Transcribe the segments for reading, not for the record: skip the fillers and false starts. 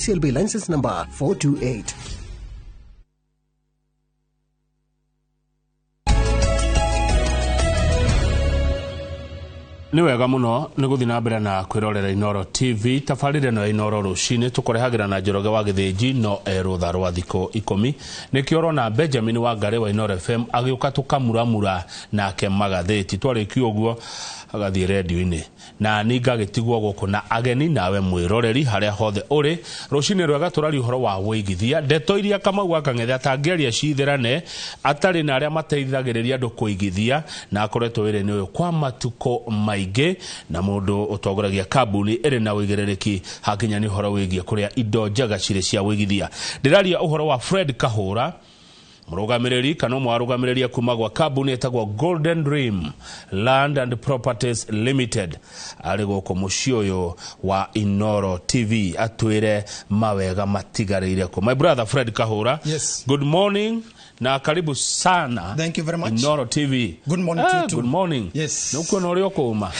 BCLB license number 428. Nĩ wega mũno nĩ gũthiĩ na mbere na kwĩrorera Inooro TV. Tabarĩra ĩno ya Inooro rũcinĩ tũkũrehagĩra na Njoroge wa Gĩthĩnji no erũtha rwa thikũ 10. Nĩkĩo ũrona Benjamin Wangarĩ wa Inooro FM agĩũka tũkamuramura nake magathĩti. Twarĩkia ũguo agathiĩ redio-inĩ na niĩ ngagĩtigwo gũkũ na ageni nawe mwĩroreri harĩa hothe ũrĩ. Rũcinĩ rwega tũraria ũhoro wa wĩigithia, ndeto iria Kamau wa Kang'ethe atangĩaria cithĩrane atarĩ na arĩa mateithagĩrĩria andũ kũigithia, na akoretwo wĩra-inĩ ũyũ kwa matukũ maingĩ, na mũndũ ũtongoragia kambuni ĩrĩ na ũigĩrĩrĩki hakinya nĩ ũhoro wĩgiĩ kũrĩa indo njega cirĩ cia wĩigithia. Ndĩraria ũhoro wa Fred Kahũra, mũrũgamĩrĩri kana ũmwe wa arũgamĩrĩri kuma gwa kambuni ĩtagwo Golden Dream Land and Properties Limited, arĩ gũkũ mũciĩ ũyũ wa Inooro TV atwĩre mawega matigarĩire kũ. My brother Fred Kahũra, Yes. Good morning na karibu sana. Thank you very much. Inooro TV. Good morning to you too. Good morning. Yes. Nĩ ũkuona ũrĩa ũkũma.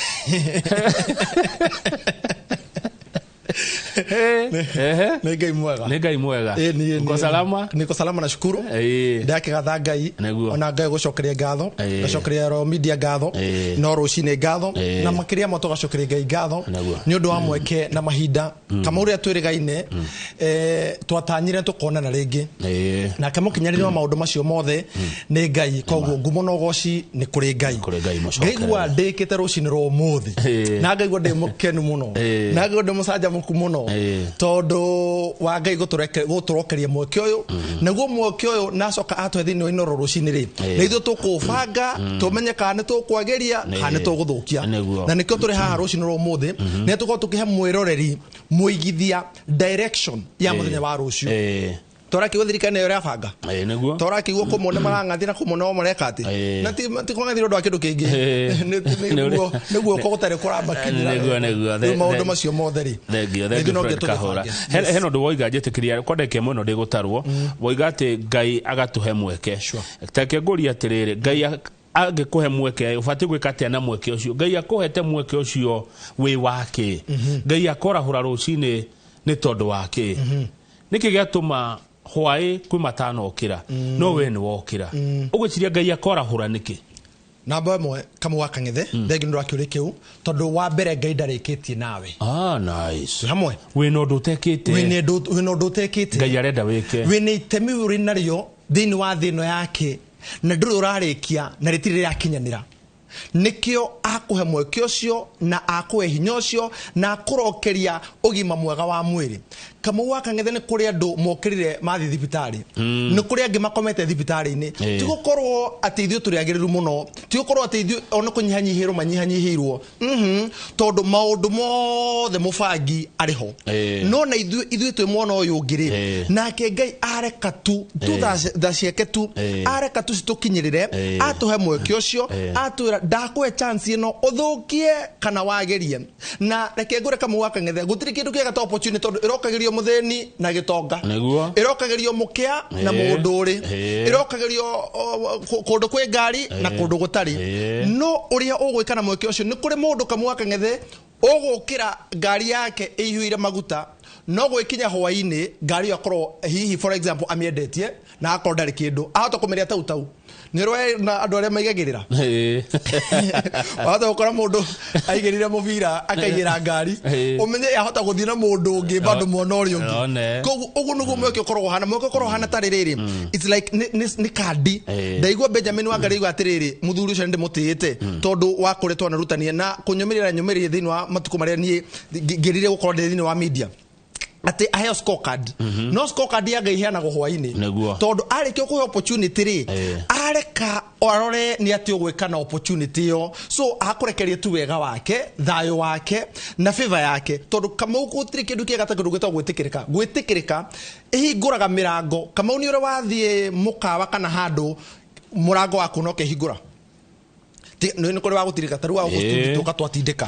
Nĩ Ngai mwega. Nĩ Ngai mwega. Uko salama? Niko salama na shukuru. Ndakigatha Ngai. Nĩguo. Ona Ngai gũcokeria ngatho. Gacokeria Royal Media ngatho. No rũcinĩ ngatho. Na makĩria ma tũgacokeria Ngai ngatho. Nĩguo. Nĩ ũndũ wa mweke na mahinda. Kama ũrĩa twĩrĩgaine, twatanyire tũkonana rĩngĩ. Nake mũkinyanĩria wa maũndũ macio mothe nĩ Ngai. Koguo ngumo na ũgoci nĩ kũrĩ Ngai. Kũrĩ Ngai mũcokerere. Ngaigua ndĩkĩte rũcinĩ rwa ũmũthĩ. Na ngaigua ndĩ mũkenu mũno. Na ngaigua ndĩ mũcanjamũku mũno. Tondũ wa Ngai gũtũrokeria mweke ũyũ. Naguo mweke ũyũ nacoka atũhe thĩinĩ wa Inooro rũcinĩ rĩ. Na ithuĩ tũkũbanga, tũmenye kana nĩ tũkwagĩria, kana nĩ tũgũthũkia. Na nĩkĩo tũrĩ haha rũcinĩ rwa ũmũthĩ. Nĩ tũkorwo tũkĩhe mwĩroreri mũigithia direction ya mũthenya wa rũciũ. Torakĩigua thirikari nĩyo ĩrabanga. Nĩguo. Torakĩigua kũmwe nĩ marang'athia na kũmwe no mareka atĩ. Na ti kũng'athia ũndũ wa kĩndũ kĩngĩ. Nĩ guoko gũtarĩ kũramakinyĩra. Nĩguo, nĩguo. Rĩu maũndũ macio mothe rĩ. Thengiũ, Nĩ thengiũ no Fred nginya Kahũra. tũgĩbange. Hena ũndũ woiga njĩtĩkĩria kwa ndagĩka ĩmwe ĩno ndĩgũtarwo. Woiga atĩ Ngai agatũhe mweke. Ta reke ngũrie atĩrĩrĩ, Ngai angĩkũhe mweke, ũbatiĩ gwĩka atĩa na mweke ũcio? Ngai akũhete mweke ũcio wĩ wa kĩ? Ngai akorahũra rũcinĩ nĩ tondũ wa kĩ? Nĩkĩ gĩatũma hwaĩ kwĩ matanokĩra, no we nĩ wokĩra? Ũgwĩciria Ngai akorahũra nĩkĩ? Namba ĩmwe Kamau wa Kang'ethe, thengiũ nĩ ũndũ wa kĩũria kĩu, tondũ wa mbere Ngai ndarĩkĩtie nawe. Nice. Hamwe. Wĩna ũndũ ũtekĩte. Wĩna ũndũ ũtekĩte. Ngai arenda wĩke. Wĩna itemi ũrĩ narĩo thĩinĩ wa thĩ ĩno yake, na ndũrĩ ũrarĩkia na rĩtirĩ rĩrakinyanĩra. Nĩkĩo akũhe mweke ũcio na akũhe hinya ũcio na akũrokeria ũgima mwega wa mwĩrĩ. Kamau wa Kang'ethe nĩ kũrĩ andũ mokĩrire mathiĩ thibitarĩ. Nĩ kũrĩ angĩ makomete thibitarĩ-inĩ. Ti gũkorwo atĩ ithuĩ tũrĩ agĩrĩru mũno, ti gũkorwo atĩ ithuĩ ona kũnyihanyihĩrwo manyihanyihĩirwo. Tondũ maũndũ mothe mũbangi arĩ ho. No na ithuĩ twĩ mwena ũyũ ũngĩ rĩ, nake Ngai areka tu, tu tha ciake tu, areka tu citũkinyĩrĩre, atũhe mweke ũcio, atwĩra ndakũhe chance ĩno ũthũkie kana wagĩrie. Na reke ngũre Kamau wa Kang'ethe, gũtirĩ kĩndũ kĩega ta opportunity tondũ ĩrokagĩrio mũthĩni na gĩtonga. Ĩrokagĩrio mũkĩa na mũndũ ũrĩ. Ĩrokagĩrio, kũndũ kwĩ ngari na kũndũ gũtarĩ. No ũrĩa ũgwĩka na mweke ũcio, nĩ kũrĩ mũndũ Kamau wa Kang'ethe ũgũkĩra ngari yake ĩiyũire maguta, no gwĩkinya hwaĩ-inĩ ngari ĩyo akorwo hihi for example amĩendetie na akorwo ndarĩ kĩndũ, ahota kũmĩrĩa tau tau. Nĩ ũrĩ na andũ arĩa maigagĩrĩra? Wahota gũkora mũndũ aigĩrĩire mũbira akaigĩra ngari, ũmenye ahota gũthiĩ na mũndũ ũngĩ bado mwena ũrĩa ũngĩ. Koguo ũguo nĩguo mweke ũkoragwo ũhana. Mweke ũkoragwo ũhana ta rĩrĩ, it's like nĩ kandi. Ndaigua Benjamin Wangarĩ auga atĩrĩrĩ, mũthuri ũcio nĩndĩmũtĩĩte tondũ wa kũrĩa twanarutania na kũnyũmĩrĩra nyũmĩrĩrie thĩinĩ wa matukũ marĩa niĩ ngĩrire gũkorwo ndĩ thĩinĩ wa media. Atĩ aheo scorecard. No scorecard ya Ngai iheanagwo hwaĩ-inĩ. Tondũ arĩkia kũhe opportunity rĩ, areka arore nĩ atĩ ũgwĩka na opportunity ĩyo. So akũrekerie tu wega wake, thayũ wake na favor yake. Tondũ Kamau gũtirĩ kĩndũ kĩega ta kĩndũ gĩtagwo gwĩtĩkĩrĩka. Gwĩtĩkĩrĩka ĩhingũraga mĩrango. Kamau nĩ ũrĩa wathiĩ mũkawa kana handũ mũrango waku no ũkehingũra. Nĩ kũrĩ wa gũtirĩka, ta rĩu wa gũtindĩka, ũgatwatindĩka.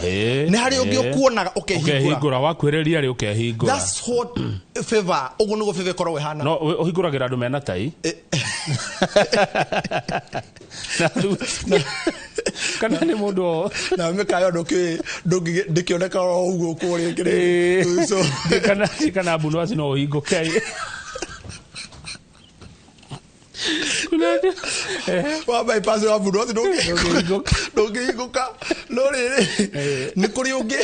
Nĩ harĩ ũngĩ ũkuonaga ũkehingũra. Ũkehingũra, wakuhĩrĩria rĩ ũkehingũra. That's what favor, ũguo nĩguo favor ĩkoragwo ĩhana. No, ũhingũragĩra andũ mena tai. Kana nĩ mũndũ na mĩkawa ndũkĩoneka oro ũguo kũrĩa Ĩĩ. so kana mbunoaci no ũhingũke. Wa bypass wa mbunoaci Ndũngĩhingũka. Ndũngĩhingũka, no rĩrĩ, nĩ kũrĩ ũngĩ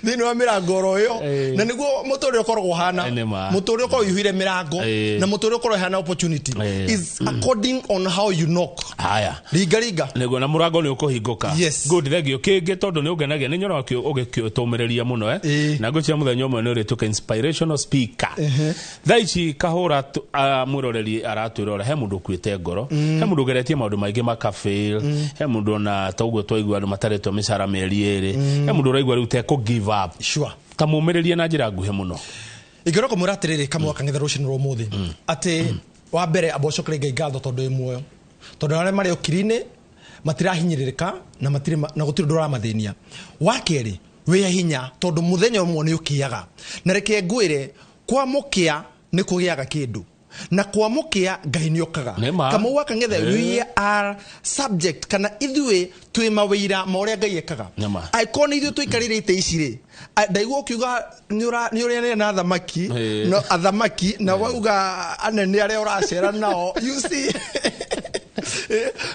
thĩinĩ wa mĩrango oro ĩyo. Na nĩguo mũtũrĩre ũkoragwo ũhana. Nĩ ma. Mũtũrĩre ũkoragwo ũihũire mĩrango na mũtũrĩre ũkoragwo ũhana opportunity is according on how you knock. Haya. Ringa ringa. Nĩguo, na mũrango nĩ ũkũhingũka. Yes. Good, thank you. Kĩngĩ, tondũ nĩ ũngenagia nĩ nyonaga ũgĩtũmĩrĩria mũno, eh? Na ngwĩciria mũthenya ũmwe nĩ ũrĩtuĩka inspirational speaker. Thaa ici kahũra mwĩroreri aratwĩrora, he mũndũ ũkuĩte ngoro, he mũndũ ũgeretie maũndũ maingĩ makafail, he mũndũ ona ta ũguo twaigua andũ matarĩtwo mĩcara mĩeri 2, he mũndũ ũraigua rĩu tekũ give up. Ta mũmĩrĩrie na njĩra nguhĩ mũno. Ingĩrora kũmwĩra atĩrĩrĩ, kamwe kang'ethe rũcinĩ rwa ũmũthĩ, atĩ wa mbere amba ũcokerie Ngai ngatho tondũ wĩ muoyo, tondũ arĩa marĩ ũkiri-inĩ matirahinyĩrĩrĩka na matirĩ na gũtirĩ ũndũ ũramathĩnia. Wa kerĩ, wĩhe hinya tondũ mũthenya ũmwe nĩ ũkĩaga, na reke ngwĩre, kwamũkĩa nĩ kũgĩaga kĩndũ, na kwamũkĩa Ngai nĩ okaga. Nĩ ma. Kamau wa Kang'ethe, we are subject, kana ithuĩ twĩ mawĩira ma ũrĩa Ngai ekaga. Nĩ ma. Angĩkorwo nĩ ithuĩ tũikarĩire itĩ ici rĩ, ndaigua ũkiuga nĩ ũrĩanĩire na athamaki, no athamaki na wauga anene arĩa ũracera nao, you see,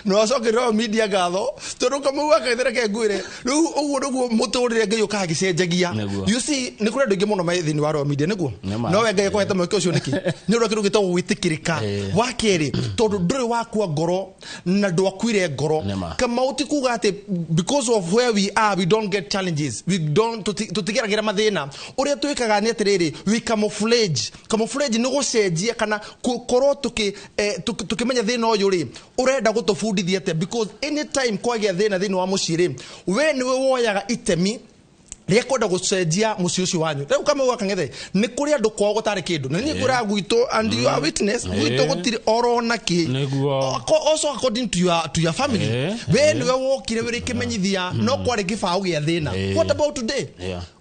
na wacokeria media ngatho tondũ Kamau wa Kang'ethe, reke ngwĩre, rĩu ũguo nĩguo mũtũrĩre Ngai ũkaga agĩcenjagia. Nĩguo. You see, nĩ kũrĩ andũ aingĩ mũno me thĩinĩ wa Royal Media, nĩguo Nĩ ma. no we Ngai akũhete mweke ũcio nĩkĩ? Nĩ ũndũ wa kĩndũ gĩtagwo gwĩtĩkĩrĩka. Wa kerĩ, tondũ ndũrĩ wakua ngoro na ndwakuire ngoro. Nĩ ma. Kamau, ti kuga atĩ because of where we are we don't get challenges, we don't tũtigeragĩra mathĩna. Ũrĩa twĩkaga nĩ atĩrĩrĩ, we camouflage. Camouflage nĩ gũcenjia kana gũkorwo tũkĩmenya thĩna ũyũ rĩ ũrenda gũtũbundithia atĩa, because anytime kwagĩa thĩna thĩinĩ wa mũciĩ rĩ, we nĩwe woyaga itemi rĩa kwenda gũcenjia mũciĩ ũcio wanyu. Rĩu Kamau wa Kang'ethe, nĩ kũrĩ andũ kwao gũtarĩ kĩndũ, na niĩ ngwĩraga gwitũ, and you are witness, gwitũ gũtirĩ orona kĩ. Nĩguo. Also according to your family, we nĩwe wokire wĩrĩ kĩmenyithia, no kwarĩ kĩbaũ gĩa thĩna. What about today?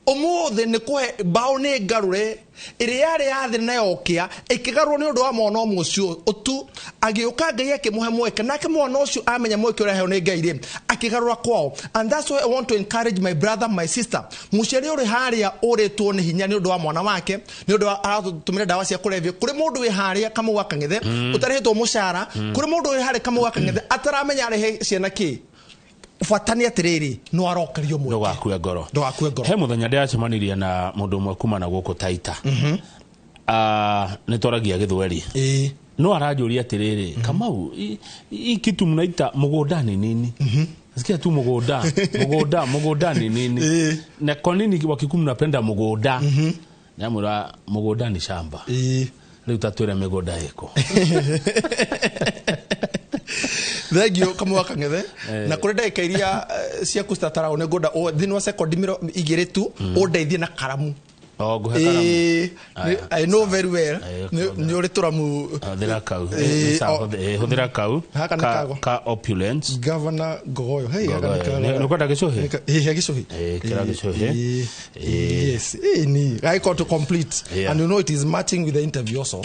Ũmũthĩ nĩ kũhe mbaũ nĩ ngarũre ĩrĩa yarĩ ya thĩ na yokĩa ĩkĩgarũrwo nĩ ũndũ wa mwana ũmwe ũcio ũtu agĩũka, Ngai akĩmũhe mweke, nake mwana ũcio amenya mweke ũrĩa aheo nĩ Ngai rĩ, akĩgarũra kwao. And that's why I want to encourage my brother, my sister, mũciari ũrĩ harĩa ũrĩtwo nĩ hinya nĩ ũndũ wa mwana wake, nĩ ũndũ wa aratũmĩra ndawa cia kũrebia. Kũrĩ mũndũ wĩ harĩa, Kamau wa Kang'ethe, ũtarĩhĩtwo mũcara. Kũrĩ mũndũ wĩ harĩa, Kamau wa Kang'ethe, ataramenya arĩhe ciana kĩ. Bata nĩ atĩrĩrĩ, no arokerio mweke. Ndũgakue ngoro. Ndũgakue ngoro. He mũthenya ndĩracemanirie na mũndũ ũmwe kuma na gũkũ Taita. Nĩ twaragia gĩthweri, no aranjũria atĩrĩrĩ, "Kamau, hii kitu mnaita mũgũnda ni nini? Sikia tu mũgũnda, mũgũnda, mũgũnda ni nini? Na kwa nini Wakikuyu mnapenda mũgũnda?" Namwĩra mũgũnda ni shamba. Rĩu tatwĩre mĩgũnda ĩkũ? Thengio, Kamau wa Kang'ethe. Na kũrĩ ndagĩka iria ciaku citataragwo, nĩ ngwenda thĩinĩ wa sekondi 20 tu ũndeithie na karamu. O ngũhe karamu. Ĩĩ, I know very well Ĩĩ, nĩ ũrĩ tũramu. Hũthĩra kau. Ĩĩ, Nĩ sawa, hũthĩra kau. Gaka nĩ kago. Ka opulence. Governor Ngogoyo, hey, gaka nĩ Ngogoyo. Nĩ ũkwenda gĩcũhĩ? Ĩĩ, he gĩcũhĩ. Ĩĩ, kĩra gĩcũhĩ. Ĩĩ. Ĩĩ. Yes, ĩĩ, ni I got to complete. And you know it is matching with the interview also.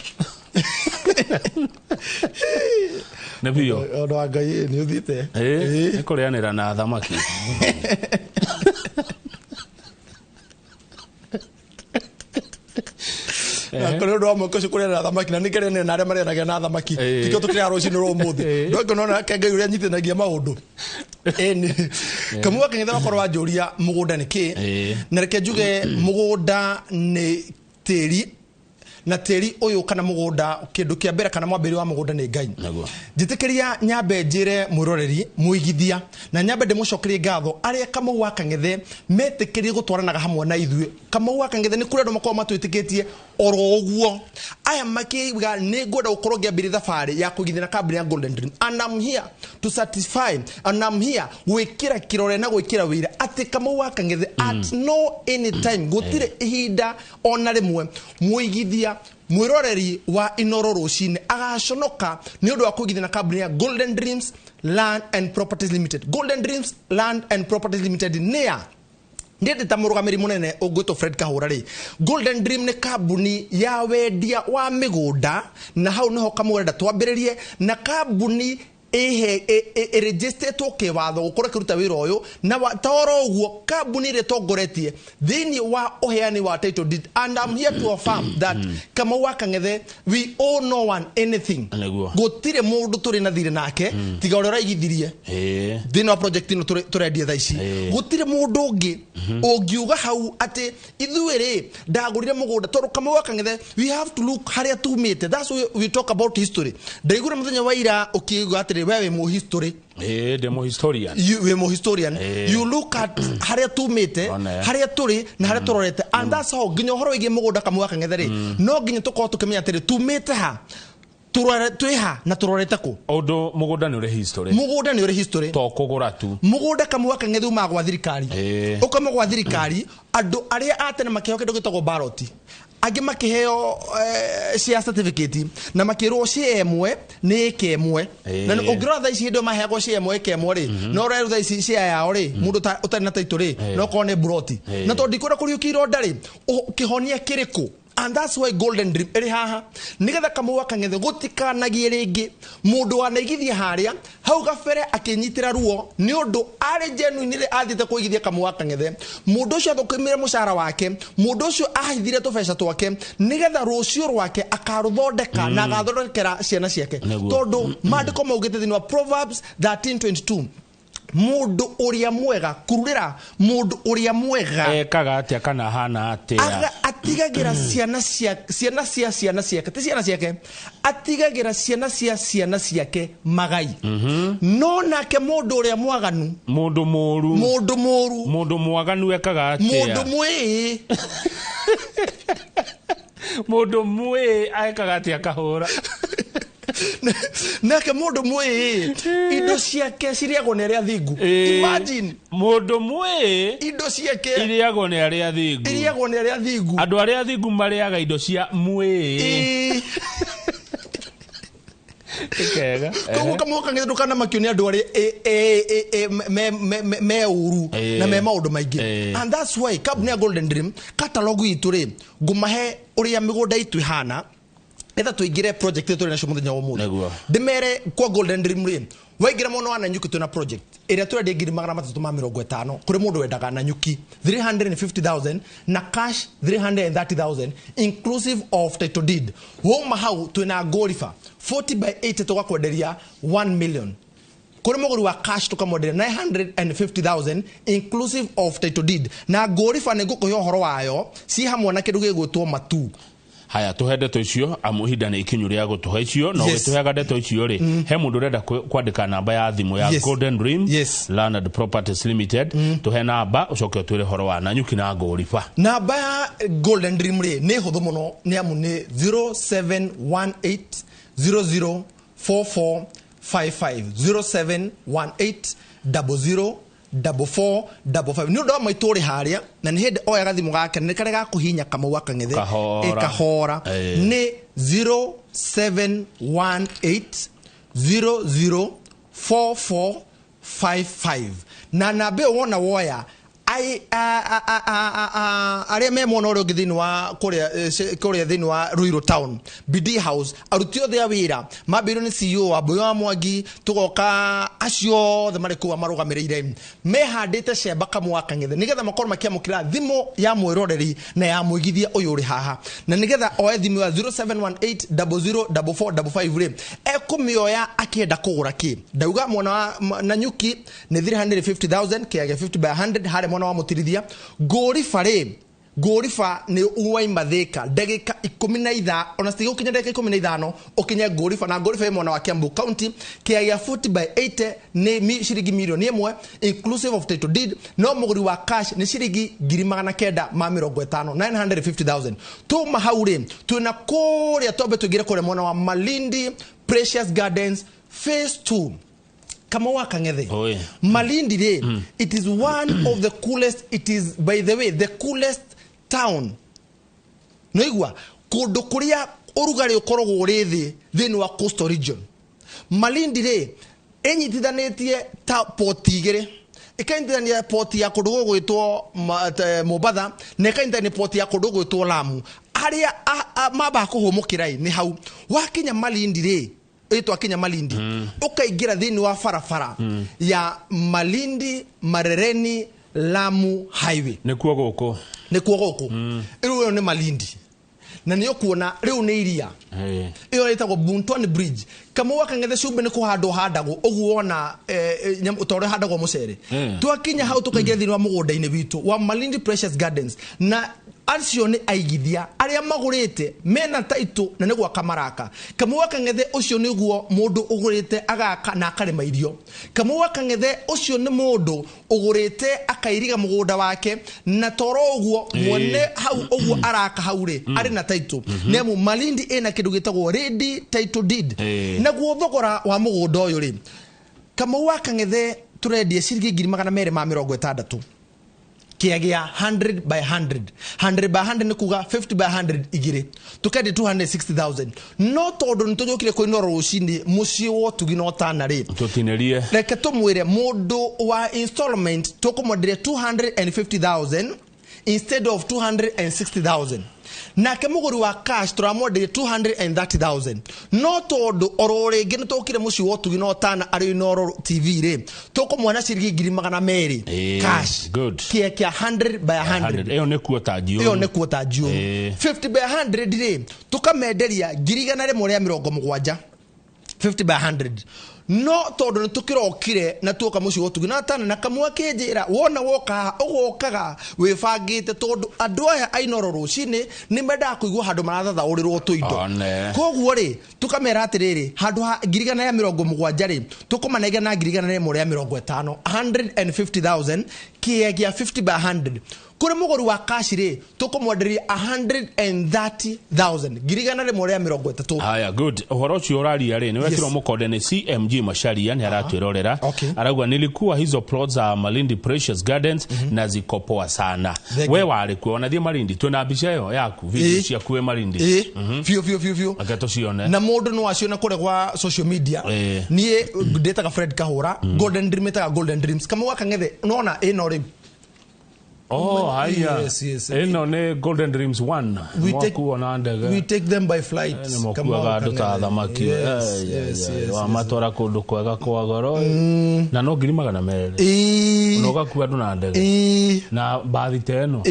Nĩ biũ. Ũndũ wa Ngai, nĩ ũthiĩte. Ĩĩ, nĩ kũrĩanĩra na thamaki. Na kũrĩ ũndũ wa mweke ũcio kũrĩanĩra na thamaki, na nĩ ngerenĩra na arĩa marĩanagia na thamaki. Tikio tũkĩrĩa rũcinĩ rwa ũmũthĩ. Ndongĩ nona ke Ngai ũrĩa anyitithanagia maũndũ. Ĩni Kamau wa Kang'ethe, wakorwo wanjũria mũgũnda nĩ kĩ, na reke njuge mũgũnda nĩ tĩri, na tĩri ũyũ kana mũgũnda, kĩndũ kĩa mbere kana mwambĩrĩrio wa mũgũnda nĩ Ngai. Njĩtĩkĩria nyambe njĩre mwĩroreri mũigithia, na nyambe ndĩmũcokerie ngatho arĩa Kamau wa Kang'ethe metĩkĩrie gũtwaranaga hamwe na ithuĩ. Kamau wa Kang'ethe, nĩ kũrĩ andũ makoragwo matwĩtĩkĩtie oro ũguo, aya makiuga nĩ ngwenda gũkorwo ngĩambĩrĩria thabarĩ ya kũigithia na kambuni ya Golden Dream, and I'm here to certify and I'm here gwĩkĩra kĩrore na gwĩkĩra wĩira atĩ Kamau wa Kang'ethe, at no any time, gũtirĩ ihinda ona rĩmwe mũigithia mwĩroreri wa Inoro Rũcinĩ agaconoka nĩ ũndũ wa kũigithia na kambuni ya Golden Dreams Land and Properties Limited. Golden Dreams Land and Properties Limited nĩ ya niĩ ndĩ ta mũrũgamĩrĩri mũnene ũngwĩtwo Fred Kahũra rĩ. Golden Dream nĩ kambuni ya wendia wa mĩgũnda, na hau nĩho kamũrenda twambĩrĩrie na kambuni. ĩregisterĩtwo kĩwatho gũkorwo ĩkĩruta wĩra ũyũ na ta oro ũguo kambuni ĩrĩa ĩtongoretie thĩinĩ wa ũheani wa title deed. And I'm here to affirm that Kamau wa Kang'ethe, we owe no one anything. Nĩguo. Gũtirĩ mũndũ tũrĩ na thirĩ nake tiga ũrĩa ũraigithirie thĩinĩ wa project ĩno tũrendia thaa ici. Gũtirĩ mũndũ ũngĩ ũngiuga hau atĩ ithuĩ rĩ ndagũrire mũgũnda tondũ Kamau wa Kang'ethe, we have to look harĩa tumĩte. That's why we talk about history. Ndaiguire mũthenya wa ira ũkiuga atĩrĩ we wĩ mũ history. Ĩĩ, ndĩ mũ historian. Wĩ mũ historian. You look at harĩa tumĩte, One. harĩa tũrĩ na harĩa tũrorete, and that's how nginya ũhoro wĩgiĩ mũgũnda, Kamau wa Kang'ethe rĩ, no nginya tũkorwo tũkĩmenya atĩrĩ tumĩte ha, twĩ ha na tũrorete kũ. Ũndũ mũgũnda nĩ ũrĩ history. Mũgũnda nĩ ũrĩ history. To kũgũra tu. Mũgũnda, Kamau wa Kang'ethe, umaga gwa thirikari. Ũkauma gwa thirikari, andũ arĩa a tene makĩheo kĩndũ gĩtagwo ballot, angĩ makĩheo share certificate na makĩrwo share ĩmwe nĩ ĩka ĩmwe. Na ũngĩrora thaa ici, hĩndĩ ĩyo maheagwo share ĩmwe ĩka ĩmwe rĩ, no ũrerwo thaa ici share yao rĩ, mũndũ ũtarĩ na title rĩ, no korwo nĩ broti. Na tondũ ndikwenda kũriũkia ironda rĩ, kĩhonia kĩrĩkũ? And that's why Golden Dream ĩrĩ haha, nĩgetha Kamau wa Kang'ethe gũtikanagie rĩngĩ mũndũ wanaigithia harĩa hau gabere akĩnyitĩra ruo nĩ ũndũ arĩ genuine rĩ athiĩte kũigithia. Kamau wa Kang'ethe, mũndũ ũcio athũkũmire mũcara wake, mũndũ ũcio ahithire tũbeca twake nĩgetha rũciũ rwake akarũthondeka na agathondekera ciana ciake. Nĩguo. Tondũ maandĩko maugĩte thĩinĩ wa Proverbs 13:22, mũndũ ũrĩa mwega kururĩra mũndũ ũrĩa mwega ekaga atĩa kana hana atĩa? Atigagĩra ciana cia ciana ciake, ti ciana ciake, atigagĩra ciana cia ciana ciake magai. No nake mũndũ ũrĩa mwaganu, mũndũ mũru, mũndũ mũru, mũndũ mwaganu ekaga mũndũ atĩa? Mwĩĩ. Mũndũ mwĩĩ ekaga atĩa, kahũra? Nake mũndũ mwĩĩ, indo ciake cirĩagwo nĩ arĩa athingu. Imagine. Mũndũ mwĩĩ indo ciake irĩagwo nĩ arĩa athingu. Irĩagwo nĩ arĩa athingu. Andũ arĩa athingu marĩaga indo cia mwĩĩ. Kega. Koguo Kamau Kang'ethe, ndũkanamakio nĩ andũ arĩa me ũru na me maũndũ maingĩ. And that's why kambuni ya Golden Dream, catalog itũ rĩ, ngũmahe ũrĩa mĩgũnda itũ ĩhana getha tũingĩre project ĩrĩa tũrĩ nacio mũthenya wa ũmũthĩ. Nĩguo. Ndĩmere kwa Golden Dream rĩ, waingĩra mwena wa Nanyuki, twĩna project ĩrĩa tũrendia 350,000 kũrĩ mũndũ wendaga Nanyuki, 350,000 na cash 330,000 inclusive of title deed. Wauma hau, twĩna Ngũriba 40 by 80, tũgakwenderia 1 million. Kũrĩ mũgũri wa cash, tũkamwenderia 950,000 inclusive of title deed. Na Ngũriba nĩ ngũkũhe ũhoro wayo ci hamwe na kĩndũ gĩgwĩtwo matu. Haya, tuhe ndeto icio, amu ihinda nĩ ikinyu rĩa gũtũhe icio. Na ũgĩtũheaga ndeto icio rĩ, he mũndũ ũrenda kwandĩka namba ya thimũ ya Golden Dream Land and Properties Limited. Tũhe namba, ũcoke ũtwĩre ũhoro wa Nanyuki na Ngũriba. Namba ya Golden Dream rĩ, nĩ hũthũ mũno, nĩ amu nĩ 0718 004455, 0718 00 4455. Nĩ ũndũ wa maitũ ũrĩ harĩa na nĩ hĩndĩ oya gathimũ gake nĩ karĩa gakũhinya, Kamau wa Kang'ethe. Kahora. Ĩ, kahora. Nĩ 0718 004455. Na namba ĩyo wona woya, arĩa me mwena ũrĩa ũngĩ thĩinĩ wa kũrĩa kũrĩa thĩinĩ wa Ruiru Town BD House, aruti othe a wĩra mambĩrĩirio nĩ CEO wa Mbuya wa Mwangi, tũgoka acio othe marĩ kũu marũgamĩrĩire mehandĩte cemba, Kamau wa Kang'ethe, nĩgetha makorwo makĩamũkĩra thimũ ya mwĩroreri na ya mwĩgithia ũyũ ũrĩ haha, na nĩgetha oe thimũ ya 0718 004455 rĩ, ekũmĩoya akĩenda kũgũra kĩ. Ndauga mwena wa Nanyuki nĩ 350,000, kĩage 50 by 100 harĩa mwena wa Mũtirithia. Ngũriba rĩ, Ngũriba nĩ waima Thĩka ndagĩka 15, ona citigũkinya ndagĩka 15 ũkinye Ngũriba. Na Ngũriba ĩ mwena wa Kiambu County, kĩaya gĩa 40 by 80 nĩ ciringi 1 mirioni inclusive of title deed. No mũgũri wa cash nĩ ciringi 950,000, 950,000. Tuma hau rĩ, twĩna kũrĩa, twambe tũingĩre kũrĩa mwena wa Malindi, Precious Gardens Phase 2. Kamau wa Kang'ethe, Oi. Malindi rĩ, it is one of the coolest, it is by the way the coolest town. Noigua kũndũ kũrĩa ũrugarĩ ũkoragwo ũrĩ thĩ thĩinĩ wa coastal region. Malindi rĩ, ĩnyitithanĩtie ta poti igĩrĩ, ĩkanyitithania poti ya kũndũ gũgwĩtwo Mombatha na ĩkanyitithania poti ya kũndũ gũgwĩtwo Lamu. Arĩa mambaga kũhũmũkĩra ĩ nĩ hau. Wakinya Malindi rĩ, Twakinya Malindi, ũkaingĩra thĩinĩ wa barabara ya Malindi Marereni Lamu Highway. Nĩkuo gũkũ. Nĩkuo gũkũ. Rĩu ĩyo nĩ Malindi na nĩ ũkuona rĩu nĩ iria. Ĩyo ĩtagwo Buntoni Bridge. Kamau wa Kang'ethe cumbĩ nĩ kũhandwo handagwo ũguo wona ta ũrĩa handagwo mũcere. Twakinya hau tũkaingĩra thĩinĩ wa mũgũnda-inĩ witũ wa Malindi Precious Gardens, na acio nĩ aigithia arĩa magũrĩte mena title na nĩ gwaka maraka. Kamau wa Kang'ethe ũcio nĩguo mũndũ ũgũrĩte agaka na akarĩma irio. Kamau wa Kang'ethe ũcio nĩ mũndũ ũgũrĩte akairiga mũgũnda wake, na toro ũguo mwene hau ũguo araka hau rĩ, arĩ na title. Nĩ amu Malindi ĩna kĩndũ gĩtagwo ready title deed. Naguo thogora wa mũgũnda ũyũ rĩ, Kamau wa Kang'ethe tũrendia ciringi 260,000 kĩa gĩa 100 by 100. 100 by 100 nĩ kuga 50 by 100 igĩrĩ, tũkendia 260,000. No tondũ nĩ tũthũkire kũinoro rũcinĩ mũciĩ wa ũtugi na ũtana rĩ, Tũtinĩrie. Reke tũmwĩre mũndũ wa installment tũkũmwenderia 250,000 instead of 260,000. Nake mũgũri wa cash tũramwenderia 230,000. No tondũ oro rĩngĩ nĩ tũkire mũciĩ wa ũtugi na ũtana arĩ Inooro TV rĩ, tũkũmwona ciringi 200,000 cash. Good. Kĩa kĩa 100 by 100. Ĩyo nĩ kuota njiũru. Ĩyo nĩ kuota njiũru. 50 by 100 rĩ, tũkamenderia 170,000. 50 by 100. No tondũ nĩ tũkĩrokire na tuoka mũciĩ wa ũtugi na tana na kamwe akĩnjĩra wona woka haha ũgokaga wĩbangĩte, tondũ andũ aya a Inooro rũcinĩ nĩ mendaga kũigua handũ marathathaũrĩrwo tũindo. One. Koguo rĩ, tũkamera atĩrĩrĩ, handũ ha 170,000 rĩ, tũkũmanengera na 150,000, 150,000 kĩea gĩa 50 by 100. Kũrĩ mũgũri wa cash rĩ, tũkũmwenderia 130,000, 130,000. Haya, good. Ũhoro ũcio ũraria rĩ, nĩ wekĩrwo Yes. mũkonde nĩ CMG Macharia, nĩ aratwĩrorera. Arauga nilikuwa hizo plots za Malindi Precious Gardens na ziko poa sana. Thank We you. warĩ kuo ona thiĩ Malindi, twĩna mbica ĩyo yaku, video ciaku wĩ Malindi. Biũ biũ biũ biũ. Reke tũcione. Na mũndũ no acione kũrĩa gwa social media. Niĩ ndĩtaga Fred Kahũra, Golden Dream ĩtaga Golden Dreams. Kamau wa Kang'ethe nona ĩno rĩu. Oh, haya. Yes, yes. Ĩno nĩ Golden Dreams 1. We take- Mwakuo na ndege. We take them by flight. Nĩ mokuaga Kamau wa andũ ta Kang'ethe. thamaki. Yes, yes, yes, Wamatwara kũndũ kwega kwa goro. Na no 200,000. Na ũgakua andũ na ndege. Na mbathi ta ĩno.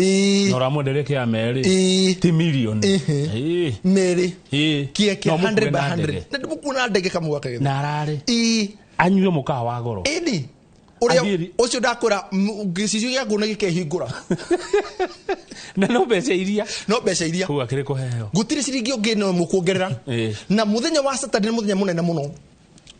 Na ũramwenderia kĩa merĩ. Ti milioni. Merĩ. Kĩa kĩa No mũkue 100 by na 100. ndege. Na ndĩmũkuo na ndege Kamau wa Kang'ethe. Na ararĩ. Anyue mũkawa wa goro. Ĩni. Ũrĩa Athiĩ- ũcio ndakwĩra gĩcicio gĩaku nĩ gĩkehingũra. Na no mbeca iria. No mbeca iria. Kũu akĩrĩ kũheo. Gũtirĩ ciringi ũngĩ no mũkuongerera. Na mũthenya wa Saturday nĩ mũthenya mũnene mũno.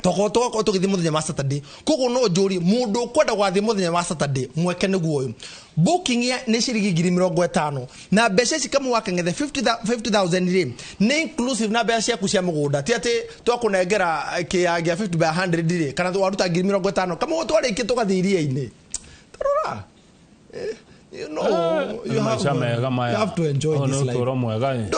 Tokorwo tũgakorwo tũgĩthiĩ mũthenya wa Saturday. Koguo no njũrie mũndũ ũkwenda gwathiĩ mũthenya wa Saturday, mweke nĩguo ũyũ. Booking ya nĩ ciringi 50,000. Na mbeca ici Kamau wa Kang'ethe 50,000 rĩ, nĩ inclusive na mbeca ciaku cia mũgũnda. Ti atĩ twakũnengera kĩa gĩa 50 by 100 rĩ, kana waruta 50,000. Kamau twarĩkia tũgathiĩ iria-inĩ. Tarora. You know, you have, Maica mega maya. you have to enjoy Ũyũ this nĩ life. ũtũũro mwega ĩ.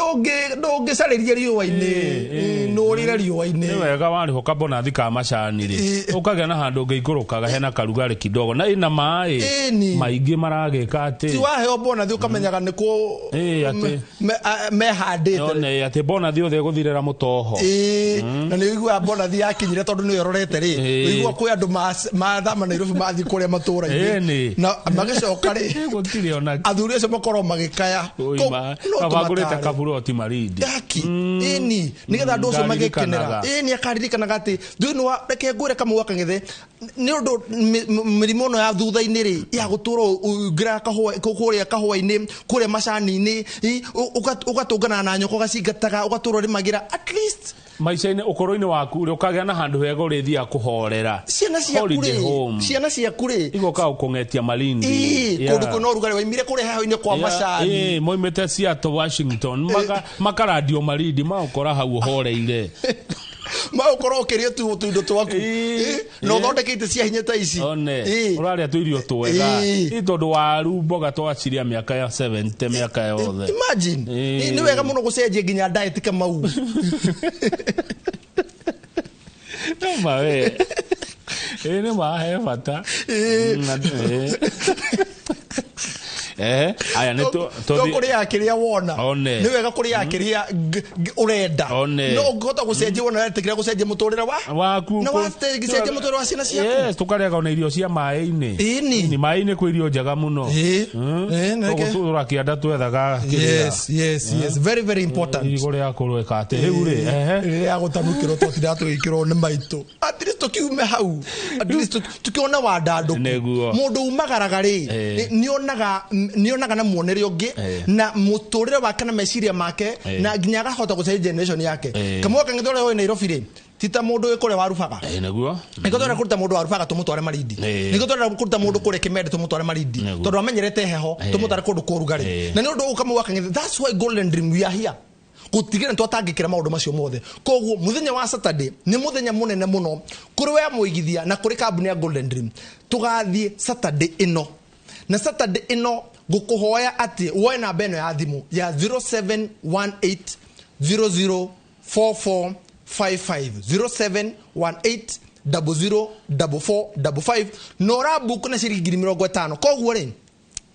Ndũngĩcarĩria riũa-inĩ, nũrĩre riũa-inĩ. Nĩ wega warĩhwo kabonathi ka macani rĩ, ũkagĩa na handũ ũngĩikũrũkaga hena karugarĩ kidogo na ĩna maĩ Ĩni. maingĩ maragĩka atĩ Ti waheo bonathi ũkamenyaga nĩ kũ Atĩ. mehandĩte. One, atĩ bonathi yothe ĩgũthirĩra mũtoho. Na nĩ ũiguaga bonathi yakinyire tondũ nĩyo ĩrorete rĩ, ũiguaga kwĩ andũ mathama Nairobi mathiĩ kũrĩa matũũra-inĩ. Ĩni. Na magĩcoka rĩ, Gũtirĩ ona athuri acio makorwo magĩkaya. Ũima, No kabangũrĩte tũmatare. kaburoti Malindi. Haki. Ĩni, nĩgetha andũ acio magĩkenera. Ndaririkananga. Ĩni, akaririkanaga atĩ thĩinĩ wa reke ngwĩre Kamau wa Kang'ethe, nĩ ũndũ mĩrimũ ĩno ya thutha-inĩ rĩ, ya gũtũra ũingĩraga kũrĩa kahũa-inĩ, kũrĩa macani-inĩ, ũgatũngana na nyoka ũgacingataga, ũgatũra ũrĩmagĩra at least Maica-inĩ ũkũrũ-inĩ waku rĩ, ũkagĩa na handũ hega ũrĩthiaga kũhorera. Ciana ciaku Holiday rĩ, home. ciana ciaku rĩ, Igoka gũkũng'etia Malindi. Kũndũ kwĩna ũrugarĩ waimire kũrĩa heho-inĩ kwa macani. Moimĩte Seattle, Washington, makarandio Malindi, magũkora hau ũhoreire. Magũkorwo ũkĩrĩa tu tũindo twaku. Na ũthondekete cia hinya ta ici. One, ũrarĩa tũirio twega. Ĩ, tondũ waru mboga twaciria mĩaka ya 70, mĩaka yothe. Imagine. Nĩ wega mũno gũcenjia nginya diet Kamau. No ma we. Nĩ ma he bata. Aya nĩ To kũrĩaga kĩrĩa wona. One. Nĩ wega kũrĩaga kĩrĩa ũrenda. One. No ũngĩhota gũcenjia wona ũretĩkĩra gũcenjia mũtũrĩre wa waku Na wacenjia mũtũrĩre wa ciana ciaku. Yes, tũkarĩaga ona irio cia maĩ-inĩ. Ĩni. Ĩni, maĩ-inĩ kwĩ irio njega mũno. Ĩ. Ĩ, nĩkĩ? Tũgũtũra kĩanda twethaga kĩrĩa. Yes, yes, yes. Very, very important. Irigũ rĩa kũrweka atĩ rĩu rĩ, ehe. Rĩrĩa gũtanukĩrwo twatindaga tũgĩkĩrwo nĩ maitũ. At least tũkiume hau. At least tũkĩone wandandũku. Nĩguo. Mũndũ umagaraga rĩ, nĩonaga na muonere ũngĩ na mũtũrĩre wake na meciria make na nginya akahota gũcenjia generation yake. Kamwe kang'ethe ũrĩa wĩ Nairobi rĩ, ti ta mũndũ wĩ kũrĩa warubaga. Nĩguo. Nĩkĩo tũrenda kũruta mũndũ wa Rubaga tũmũtware Malindi. Nĩkĩo tũrenda kũruta mũndũ kũrĩa Kĩmende tũmũtware Malindi. Nĩguo. Tondũ amenyerete heho tũmũtware kũndũ kwa ũrugarĩ. Na nĩ ũndũ ũyũ Kamau wa Kang'ethe, that's why Golden Dream we are here. Gũtigĩrĩra nĩtwatangĩkĩra maũndũ macio mothe. Koguo mũthenya wa Saturday nĩ mũthenya mũnene mũno kũrĩ we mũigithia na kũrĩ kambuni ya Golden Dream. Tũgathiĩ Saturday ĩno. Na Saturday ĩno ngũkũhoya atĩ woe namba ĩno ya thimũ ya 0718 0044 55 0718 004455 na ũrabook na ciringi 50,000. Koguo rĩ,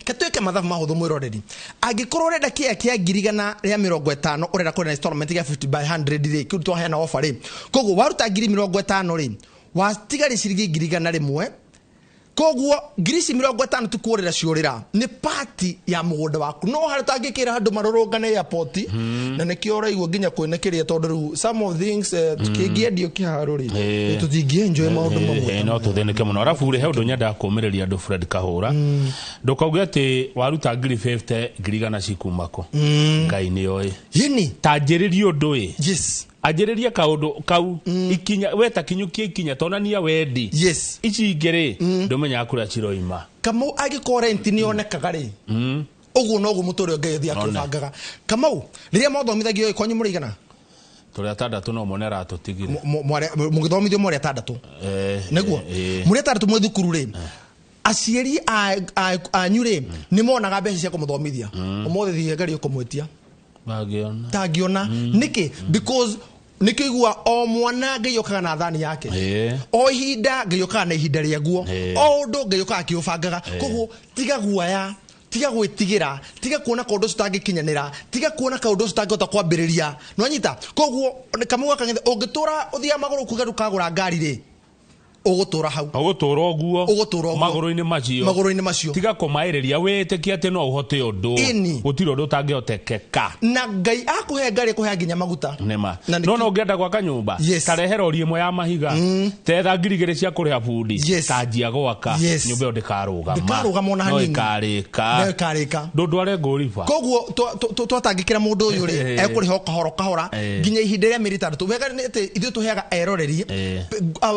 ketwĩke mathabu mahũthũ mwĩroreri. Angĩkorwo ũrenda kĩea kĩa 150,000 ũrenda kũrĩa na installment gĩa 50 by 100 rĩ, kĩu twaheana offer rĩ. Koguo waruta 50,000 rĩ, watigaria ciringi 100,000. Koguo 50,000 ti kuorĩra ciũrĩra, nĩ pati ya mũgũnda waku. No harĩa tangĩkĩra andũ marũrũngane airport, na nĩkĩo ũraigua nginya kwĩna kĩrĩa, tondũ rĩu some of things kĩngĩendio kĩharo rĩ, tũtingĩ-enjoy maũndũ mamwe. No tũthĩnĩke mũno. Arabu rĩ, he ũndũ nyendaga kũũmĩrĩria andũ, Fred Kahũra. Ndũkauge atĩ waruta 50,000 100,000 cikuma kũ. Ngai nĩoĩ. Yĩni. Ta anjĩrĩria ũndũ ĩ. Yes. Anjĩrĩria kaũndũ kau ikinya we ta kinyũkia ikinya tonania wendi. Yes. Ici ingĩ rĩ, ndũmenyaga kũrĩa ciroima. Kamau, angĩkorwo rent nĩyonekaga rĩ, ũguo noguo mũtũrĩre Ngai athiaga One. akĩũbangaga. Kamau, rĩrĩa mwathomithagio kwanyu mũrĩ igana? Tũrĩ atandatũ, no mone aratũtigire. Mũgĩthomithio mwarĩ atandatũ? Nĩguo. Mũrĩ atandatũ mwĩ thukuru rĩ, aciari anyu rĩ, nĩ monaga mbeca cia kũmũthomithia? Ũmũthĩ thiĩ ngerie kũmwĩtia. Mangĩona. Tangĩona nĩkĩ? Because nĩkĩo igua o mwana Ngai okaga na thani yake. O ihinda Ngai okaga na ihinda rĩaguo. O ũndũ Ngai okaga akĩũbangaga. Koguo tiga guoya, tiga gwĩtigĩra, tiga kuona kaũndũ ũcio ũtangĩkinyanĩra, tiga kuona kaũndũ ũcio ũtangĩhota kwambĩrĩria. Nĩwanyita? Koguo Kamau wa Kang'ethe, ũngĩtũra ũthiaga magũrũ kuga ndũkagũra ngari rĩ, ũgũtũra hau. Ũgũtũra ũguo. Ũgũtũra ũguo. Magũrũ-inĩ macio. Magũrũ-inĩ macio. Tiga kũmaĩrĩria, wĩtĩkie atĩ no ũhote ũndũ. Ĩni. Gũtirĩ ũndũ ũtangĩhotekeka. Na Ngai akũhe ngari, akũhe nginya maguta. Nĩma. Na nĩkĩ- No no ũngĩenda gwaka nyũmba, Yes. ta rehe rori ĩmwe ya mahiga, tetha 2,000 cia kũrĩha bundi, Yes. tanjia gwaka. Yes. Nyũmba ĩyo ndĩkarũgama. Ndĩkarũgama ona No hanini. ĩkarĩka. No ĩkarĩka. Ndũndware ngũriba. Koguo twatangĩkĩra mũndũ ũyũ rĩ, ekũrĩha o kahora o kahora nginya ihinda rĩa mĩeri 6. Wega nĩ atĩ ithuĩ tũheaga eroreri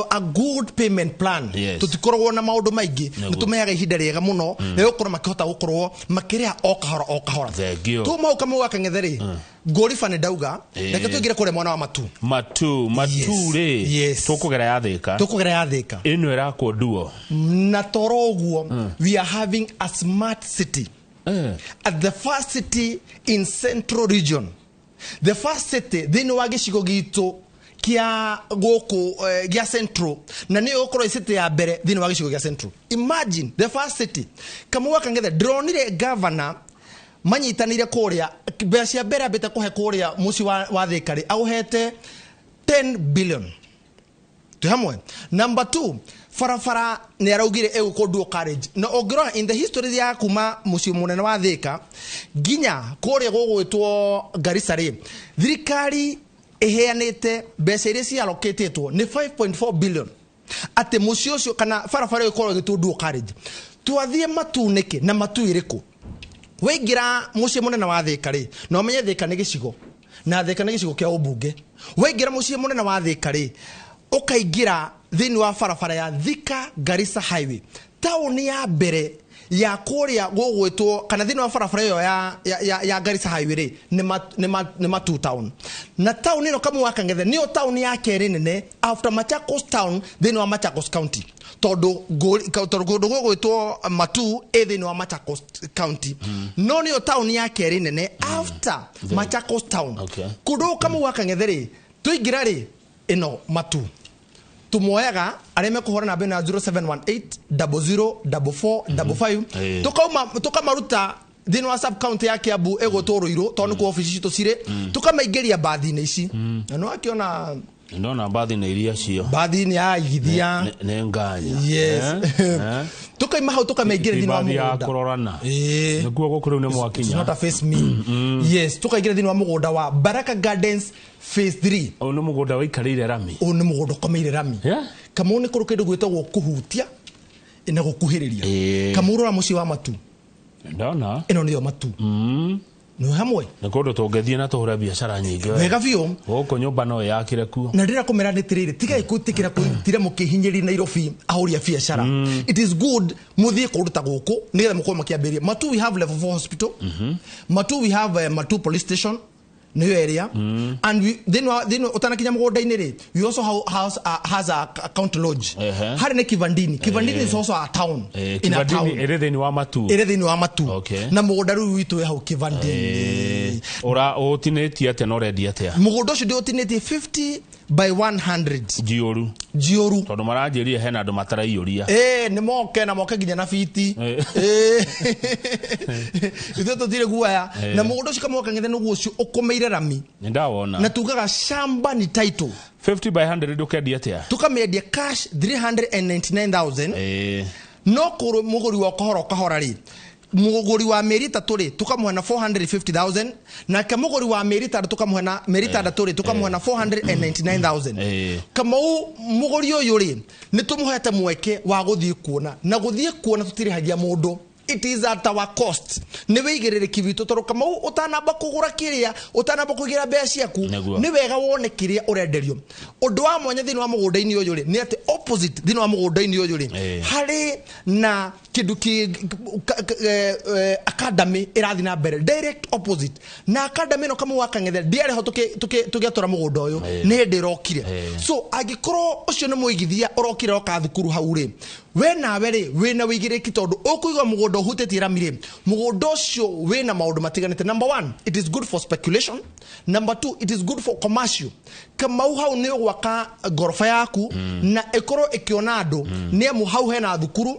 a good payment plan. Tũtikoragwo na maũndũ maingĩ. Nĩguo. Nĩ tũmehaga ihinda rĩega mũno rĩa gũkorwo makĩhota gũkorwo makĩrĩha o kahora o kahora. Thank you. Tuma hau Kamau wa Kang'ethe rĩ, ngũriba nĩ ndauga. Reke tũingĩre kũrĩa mwena wa Matu. Matu, Matu rĩ, tũkũgera ya Thĩka. Tũkũgera ya Thĩka. Ĩno ĩrakwo nduo. Na toro ũguo, we are having a smart city at the first city in central region, the first city thĩinĩ wa gĩcigo gitũ kĩa gũkũ gĩa central, na nĩyo gũkorwo ĩ city ya mbere thĩinĩ wa gĩcigo gĩa central. Imagine, the first city. Kamau wa Kang'ethe, ndĩronire governor manyitanĩire kũrĩa, mbeca cia mbere ambĩte kũhe kũrĩa mũciĩ wa Thĩka rĩ, aũhete 10 billion. Twĩ hamwe. Number 2, barabara nĩ araugire ĩgũkwo dual carriage, na ũngĩrora in the history ya kuma mũciĩ mũnene wa Thĩka nginya kũrĩa gũgwĩtwo Garissa rĩ, thirikari ĩheanĩte mbeca iria cialokĩtĩtwo nĩ 5.4 billion atĩ mũciĩ ũcio kana barabara ĩyo ĩkorwo ĩgĩtwo dual carriage. Twathiĩ Matu nĩkĩ na Matu ĩrĩkũ? Waingĩra mũciĩ mũnene wa Thĩka rĩ, na ũmenye Thĩka nĩ gĩcigo, na Thĩka nĩ gĩcigo kĩa ũmbunge. Waingĩra mũciĩ mũnene wa Thĩka rĩ, ũkaingĩra thĩinĩ wa barabara ya Thika Garissa Highway, taũni ya mbere ya kũrĩa gũgwĩtwo kana thĩinĩ wa barabara ĩyo ya Garissa Highway rĩ, nĩ Matu town. Na taũni ĩno, Kamau wa Kang'ethe, nĩyo taũni ya kerĩ nene after Machakos town thĩinĩ wa Machakos County, tondũ tondũ kũndũ gũgwĩtwo Matu ĩ thĩinĩ wa Machakos County, no nĩyo taũni ya kerĩ nene after Machakos town. Kũndũ gũkũ, Kamau wa Kang'ethe rĩ, tũingĩra rĩ, ĩno Matu. Tũmoyaga arĩa mekũhũra namba ĩno ya 0718 00 44 55, tũkamaruta thĩinĩ wa sub county ya Kiambu ĩgwĩtwo Ruiru, tondũ nĩkuo obici citũ cirĩ, tũkamaingĩria mbathi-inĩ ici na nĩ wakĩona. Ndona mbathi nĩ iria cio. Mbathi-inĩ ya igithia. Nĩ nganya. Yes. Eh? Tukaima hau tukamaingĩra Ti thĩinĩ wa mbathi ya mũgũnda. kũrorana. Ĩĩ. Nĩkuo gũkũ rĩu nĩ It's mwakinya. not a face me. Yes, tukaingĩra thĩinĩ wa mũgũnda wa Baraka Gardens Phase 3. Ũyũ nĩ mũgũnda wĩikarĩire rami. Ũyũ nĩ mũgũnda ũkomeire rami. Kamau, nĩ kũrĩ kĩndũ gwĩtagwo kũhutia na gũkuhĩrĩria. Kamau, rora mũciĩ wa Matu. Ndona. Ĩno nĩyo Matu. Nĩ hamwe. Nĩ kũndũ tũngĩthiĩ na tũhũre biacara nyingĩ. Wega biũ. Gũkũ nyũmba no ĩyakĩre kuo. Na ndĩrenda kũmera nĩ tirĩrĩ, tigai gwĩtĩkĩra kũtira mũkĩhinyĩrĩria Nairobi ahũri a biacara. It is good mũthiĩ kũndũ ta gũkũ nĩgetha mũkorwo makĩambĩrĩria. Matu we have level 4 hospital. Matu we have Matu police station, nĩyo area, and we thĩinĩ ũtanakinya mũgũnda-inĩ rĩ, we also has a county lodge. Harĩ nĩ Kivandini. Kivandini is also a town in a town. Kivandini ĩrĩ thĩinĩ wa Matu. Ĩrĩ thĩinĩ wa Matu. Na mũgũnda rĩu witũ wĩ hau Kivandini. Ũra ũtinĩtie atĩa na ũrendia atĩa? Mũgũnda ũcio ndĩũtinĩtie 50 by 100. Njiũru. Njiũru. Tondũ maranjĩrire hena andũ mataraiyũria. Ĩĩ, nĩ moke na moke nginya na biti. Ithuĩ tũtirĩ guoya. Na mũgũnda ũcio kamwe kang'ethe nĩguo ũcio ũkomeire rami. Nĩ ndawona. Na tugaga shamba ni title. 50 by 100 ndũkendia atĩa? Tukamĩendia cash 399,000. No kũrĩ mũgũri wa kahora kahora rĩ, mũgũri wa mĩeri 3 rĩ, tũkamũhe na 450,000, nake mũgũri wa mĩeri 6 tũkamũhe na mĩeri 6 rĩ, tũkamũhe na 499,000. Kamau, mũgũri ũyũ rĩ, nĩ tũmũhete mweke wa gũthiĩ kuona, na gũthiĩ kuona tũtirĩhagia mũndũ. It is at our cost, nĩ wĩigĩrĩrĩki witũ, tondũ Kamau, ũtanamba kũgũra kĩrĩa, ũtanamba kũigĩra mbeca ciaku, nĩ wega wone kĩrĩa ũrenderio. Ũndũ wa mwanya thĩinĩ wa mũgũnda-inĩ ũyũ rĩ, nĩ atĩ opposite thĩinĩ wa mũgũnda-inĩ ũyũ rĩ, harĩ na kĩndũ kĩ academy ĩrathiĩ na mbere direct opposite, na academy ĩno, Kamau wa Kang'ethe, ndĩarĩ ho tũgĩatũra mũgũnda ũyũ, nĩ hĩndĩ ĩrokire. So angĩkorwo ũcio nĩ mũigithia ũrokire oka thukuru hau rĩ, we nawe rĩ, wĩna wĩigĩrĩki, tondũ ũkũiga mũgũnda ũhutĩtie rami rĩ, mũgũnda ũcio wĩna maũndũ matiganĩte. Number one, it is good for speculation. Number two, it is good for commercial. Kamau, hau nĩ ũgwaka ngoroba yaku na ĩkorwo ĩkĩona andũ, nĩ amu hau hena thukuru,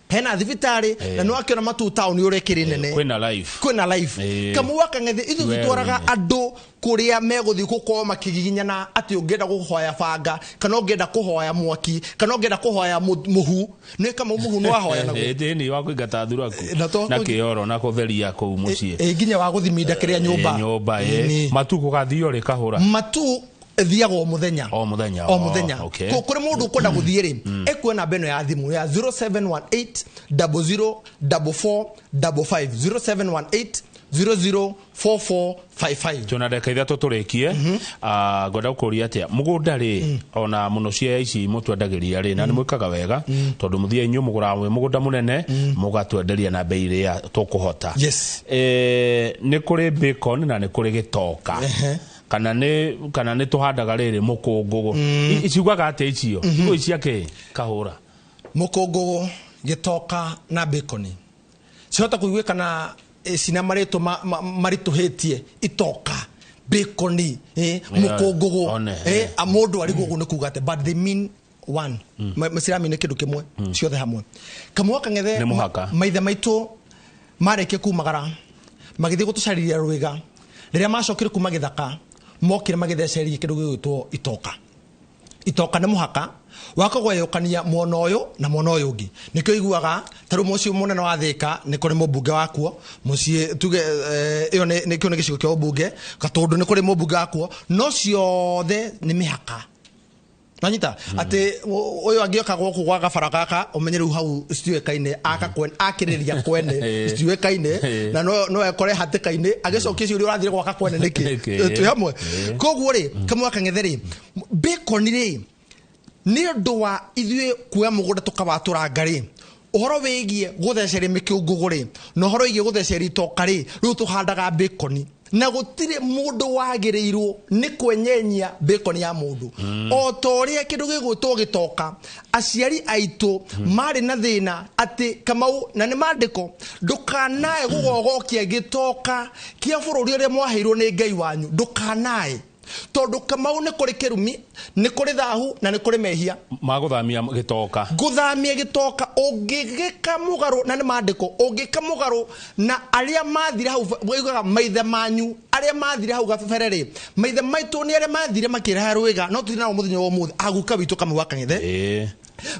hena thibitarĩ, na nĩ wakĩona Matu taũni ũrĩa ĩkĩrĩ nene. Kwĩna life. Kwĩna life. Kamau wa Kang'ethe, ithuĩ Werũ-inĩ. tũtwaraga andũ kũrĩa megũthiĩ gũkorwo makĩgiginyana, atĩ ũngĩenda kũhoya banga, kana ũngĩenda kũhoya mwaki, kana ũngĩenda kũhoya mũhu. Nĩ Kamau, mũhu nĩ wahoya naguo? Ĩĩ, wa kũingata thuraku Na na kĩoro na kũtheria kũu mũciĩ. Ĩ, nginya wa gũthiminda kĩrĩa nyũmba. Nyũmba ĩ. Nĩ. Matu gũgathio rĩ kahũra? Matu thiagwo mũthenya. O mũthenya. O mũthenya. Kũrĩ mũndũ ũkwenda gũthiĩ rĩ, ekuoya namba ĩno ya thimũ ya 0718 00 44 55, 0718 00 4455. Twĩna ndagĩka 3 tũrĩkie. Ngwenda gũkũria atĩa, mũgũnda rĩ, ona mũno cia ici mũtwendagĩria rĩ, na nĩ mwĩkaga wega, tondũ mũthiĩ inyuĩ mũgũraga mwĩ mũgũnda mũnene, mũgatwenderia na bei ĩrĩa tũkũhota. Nĩ kũrĩ bacon na nĩ kũrĩ gĩtoka, kana nĩ tũhandaga rĩrĩ mũkũngũgũ. Ciugaga atĩa icio? Ciugo ici cia kĩ kahũra? Mũkũngũgũ, gĩtoka na bacon cihota kũiguĩka na cina marĩtwa maritũhĩtie, itoka, bacon, mũkũngũgũ. One, Mũndũ arigwo ũguo nĩ kuga atĩ, but they mean one. Ciramini kĩndũ kĩmwe ciothe hamwe, Kamau wa Kang'ethe. Nĩ mũhaka. Maithe maitũ marĩkia kumagara magĩthiĩ gũtũcarĩria rwĩga. Rĩrĩa macokire kuma gĩthaka, mokire magĩthecereria kĩndũ gĩgwĩtwo itoka. Itoka nĩ mũhaka wakũgayũkania mwena ũyũ na mwena ũyũ ũngĩ. Nĩkĩo iguaga ta rĩu mũciĩ mũnene wa Thĩka nĩ kũrĩ mũmbunge wakuo mũciĩ, tuge ĩyo nĩ kĩo nĩ gĩcigo kĩa ũmbunge, Gatũndũ nĩ kũrĩ mũmbunge wakuo, no ciothe nĩ mĩhaka. Nanyita atĩ ũyũ angĩoka gũkũ gwa gabara gaka, ũmenye rĩu hau citiũĩkaine, aka kwene akĩrĩria kwene citiũĩkaine, na no ekore hatĩka-inĩ agĩcokia ciũria, ũrathire gwaka kwene nĩkĩ? Nĩkĩ? Twĩ hamwe. Koguo rĩ, Kamau wa Kang'ethe rĩ, bacon rĩ, nĩ ũndũ wa ithuĩ kuoya mũgũnda tũkawatũranga rĩ, ũhoro wĩgiĩ gũtheceria mĩkĩũngũgũ rĩ, na ũhoro wĩgiĩ gũtheceria itoka rĩ, rĩu tũhandaga bacon, na gũtirĩ mũndũ wagĩrĩirwo nĩ kwenyenyia bacon ya mũndũ, o ta ũrĩa kĩndũ gĩgwĩtwo gĩtoka. Aciari aitũ marĩ na thĩna atĩ, Kamau, na nĩ mandĩko, ndũkanae gũgogokia gĩtoka kĩa bũrũri ũrĩa mwaheirwo nĩ Ngai wanyu, ndũkanae. Tondu Kamau nĩ kũrĩ kĩrumi, nĩ kũrĩ thahu na nĩ kũrĩ mehia. Magũthamia gĩtoka. Gũthamia gĩtoka ũngĩgĩka mũgarũ, na nĩ maandĩko, ũngĩka mũgarũ na arĩa mathire hau, waugaga maithe manyu arĩa mathire hau gabere rĩ, maithe maitũ nĩ arĩa mathire makĩreha rwĩga, no tũthiĩ nao mũthenya wa ũmũthĩ aguka witũ Kamau wa Kang'ethe.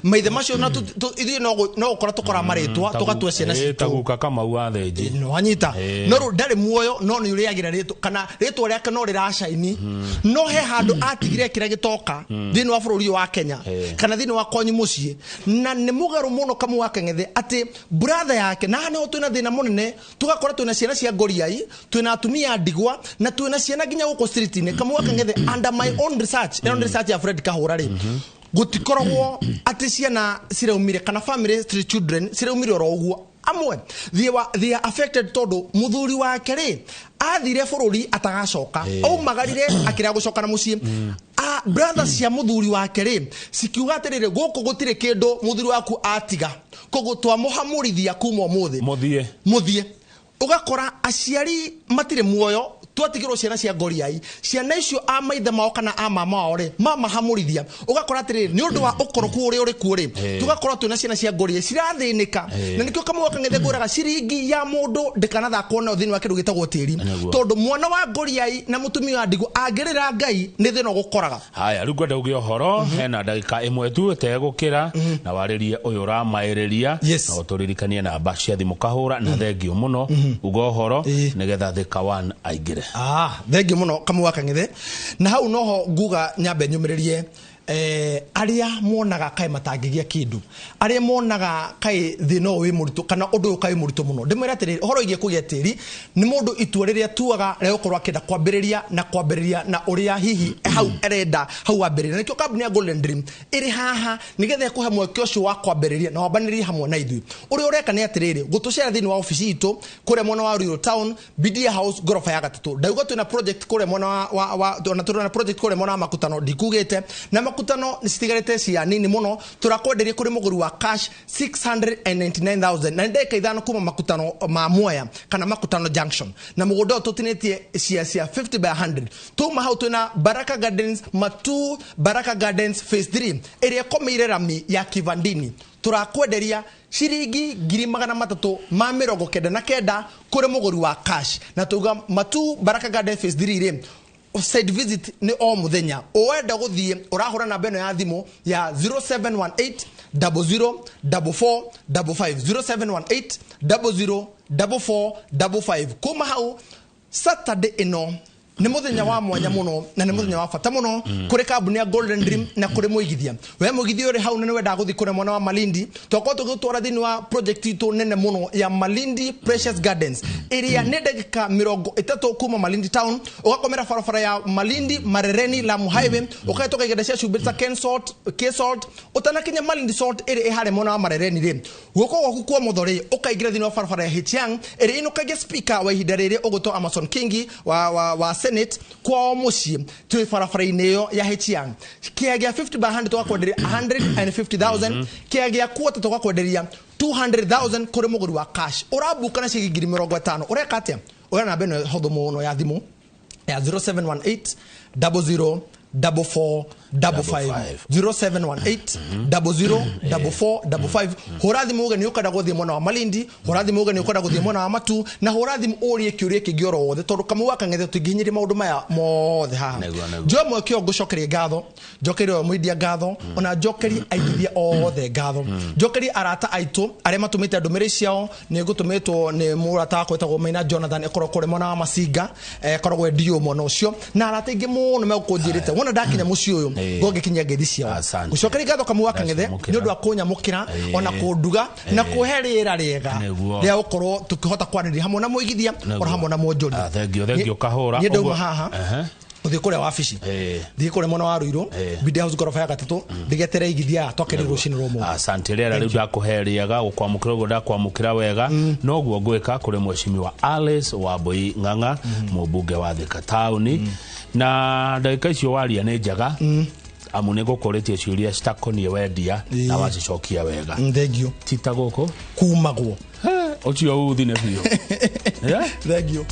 Maithe macio na ithuĩ no gũkora tũkora marĩtwa tũgatua ciana citũ. Taguka Kamau wa Thenji. No anyita. No rĩu ndarĩ muoyo, no nĩ ũrĩagĩra rĩtwa kana rĩtwa rĩake no rĩracaini. No he handũ atigire kĩrĩa gĩtoka thĩinĩ wa bũrũri wa Kenya kana thĩinĩ wa kwanyu mũciĩ, na nĩ mũgarũ mũno Kamau wa Kang'ethe atĩ brother yake, na haha nĩho twĩna thĩna mũnene, tũgakora twĩna ciana cia ngoriai, twĩna atumia ndigwa, na twĩna ciana nginya gũkũ street-inĩ. Kamau wa Kang'ethe, under my own research, ĩno nĩ research ya Fred Kahũra rĩ, gũtikoragwo atĩ ciana ciraumire kana family street children ciraumire oro ũguo. Amwe they are affected tondu muthuri wake rĩ athire bũrũri atagacoka, aumagarire akĩrega gũcoka na mũciĩ. Brothers cia muthuri wake rĩ cikiuga atĩrĩrĩ, gũkũ gũtirĩ kĩndũ muthuri waku atiga, koguo twamũhamũrithia kuma ũmũthĩ mũthiĩ. Ũgakora aciari matirĩ muoyo, twatigirwo ciana cia ngoriai, ciana icio a maithe mao kana a mama wao rĩ mamahamũrithia. Ũgakora atĩrĩrĩ, nĩ ũndũ wa ũkoroku ũrĩa ũrĩ kuo rĩ, tũgakorwo twĩna ciana cia ngoriai cirathĩnĩka. Na nĩkĩo Kamau wa Kang'ethe ngũraga ciringi ya mũndũ ndĩkanathakwo nayo thĩinĩ wa kĩndũ gĩtagwo tĩri, tondũ mwana wa ngoriai na mũtumia wa ndigwa angĩrĩra Ngai nĩ thĩna ũgũkoraga. Haya, rĩu ngwenda uge ũhoro hena ndagĩka ĩmwe tu ĩtegũkĩra, na warĩrie ũyũ ũramaĩrĩria, na ũtũririkanie namba cia thimũ kahũra, na thengio mũno uga ũhoro nĩgetha Thika One aingĩre. Thengio mũno Kamau wa Kang'ethe. Na hau noho nguga nyambe nyũmĩrĩrie arĩa monaga kaĩ matangĩgĩa kĩndũ, arĩa monaga kaĩ thĩna ũyũ wĩ mũritũ kana ũndũ ũyũ kaĩ mũritũ mũno. Ndĩmwĩre atĩrĩrĩ, ũhoro wĩgiĩ kũgĩa tĩri nĩ mũndũ itua rĩrĩa atuaga rĩa gũkorwo akĩenda kwambĩrĩria na kwambĩrĩria na ũrĩa hihi hau arenda hau wambĩrĩria. Na nĩkĩo kambuni ya Golden Dream ĩrĩ haha nĩgetha ĩkũhe mweke ũcio wa kwambĩrĩria na wambanĩrĩrie hamwe na ithuĩ. Ũrĩa ũreka nĩ atĩrĩrĩ, gũtũcera thĩinĩ wa obici itũ kũrĩa mwena wa Ruiru Town, Bidia House, ngoroba ya gatatũ. Ndauga twĩna project kũrĩa mwena wa twĩna project kũrĩa mwena wa Makutano, ndikugĩte na Makutano nĩ citigarĩte cia nini mũno, tũrakwenderia kũrĩ mũgũri wa cash 699,000 na ndagĩka ithano kuma Makutano ma Mwea kana Makutano Junction, na mũgũnda ũyũ tũtinĩtie cia 50 by 100. Tuma hau twĩna Baraka Gardens, Matu Baraka Gardens phase 3 ĩrĩa ĩkomeire rami ya Kivandini, tũrakwenderia ciringi 399,000 kũrĩ mũgũri wa cash. Na tuga Matu Baraka Gardens phase 3 rĩ, site visit nĩ o mũthenya. Ũwenda gũthiĩ ũrahũra namba ĩno ya thimũ ya 0718 00 44 55, 0718 00 44 55. Kuma hau Saturday ĩno nĩ mũthenya wa mwanya mũno na nĩ mũthenya wa bata mũno kũrĩ kambuni ya Golden Dream na kũrĩ mũigithia. We mũigithia ũrĩ hau na nĩ wendaga gũthiĩ kũrĩa mwena wa Malindi, twakorwo tũgĩgũtwara thĩinĩ wa project itũ nene mũno ya Malindi Precious Gardens ĩrĩa nĩ ndagĩka 30 kuma Malindi Town, ũgakomera barabara ya Malindi Marereni Lamu Highway, ũkahĩtũka iganda cia cumbĩ ta Ken Salt, K Salt, ũtanakinya Malindi Salt ĩrĩa ĩ harĩa mwena wa Marereni rĩ, guoko gwaku kwa ũmotho rĩ, ũkaingĩra thĩinĩ wa barabara ya Hichiang ĩrĩa ĩinũkagia speaker wa ihinda rĩrĩ ũgwĩtwo Amason Kingi wa Senate kwao mũciĩ, twĩ barabara-inĩ ĩyo ya Hichiang. Kĩea gĩa 50 by 100 tũgakwenderia 150,000, kĩea gĩa quarter tũgakwenderia 200,000 kũrĩ mũgũri wa cash. Ũrambuka na ciringi 50,000, ũreka atĩa? Ũrĩa namba ĩno hũthũ mũno ya thimũ ya 0718 00 44 55, 0718 00 44 55. Hũra thimũ uge nĩ ũkwenda gũthiĩ mwena wa Malindi, hũra thimũ uge nĩ ũkwenda gũthiĩ mwena wa Matu, na hũra thimũ ũrie kĩũria kĩngĩ oro wothe, tondũ Kamau wa Kang'ethe tũtingĩhinyĩrĩria maũndũ maya mothe haha. Njoe mweke ũyũ ngũcokerie ngatho, njokerie ũyũ mũindia ngatho, ona njokerie aigithia othe ngatho, njokerie arata aitũ arĩa matũmĩte ndũmĩrĩri ciao. Nĩ ngũtũmĩtwo nĩ mũrata wakwa wĩtagwo Maina Jonathan, ĩkoragwo kũrĩa mwena wa Masinga, ĩkoragwo endio mwena ũcio, na arata aingĩ mũno megũkũnjĩrĩte wona ndakinya mũciĩ ũyũ ngũngĩkinyia ngeithi ciao. Gũcokeria ngatho Kamau wa Kang'ethe nĩ ũndũ wa kũnyamũkĩra ona kũnduga na kũhe rĩera rĩega rĩa gũkorwo tũkĩhota kwaranĩria hamwe na mũigithia ona hamwe na mwonjoria. Thengio Kahũra. Niĩ ndauma haha ũthiĩ kũrĩa wabici, thiĩ kũrĩa mwena wa Ruiru, Bidia House ngoroba ya gatatũ, ndigetere igithia twakĩrĩ rũcinĩ rwa ũmũthĩ. Asante. Rĩera rĩu ndakũhe rĩega, gũkwamũkĩra ũguo ndakwamũkĩra wega, noguo ngwĩka kũrĩ mheshimiwa Alice Wambui Ng'ang'a, mũmbunge wa Thika Town. Na ndagĩka icio waria nĩ njega, amu nĩ ngũkũrĩtie ciũria citakoniĩ wendia na wacicokia wega. Thengio. Ti ta gũkũ kumagwo ũcio uthi nĩ biũ. Thengio.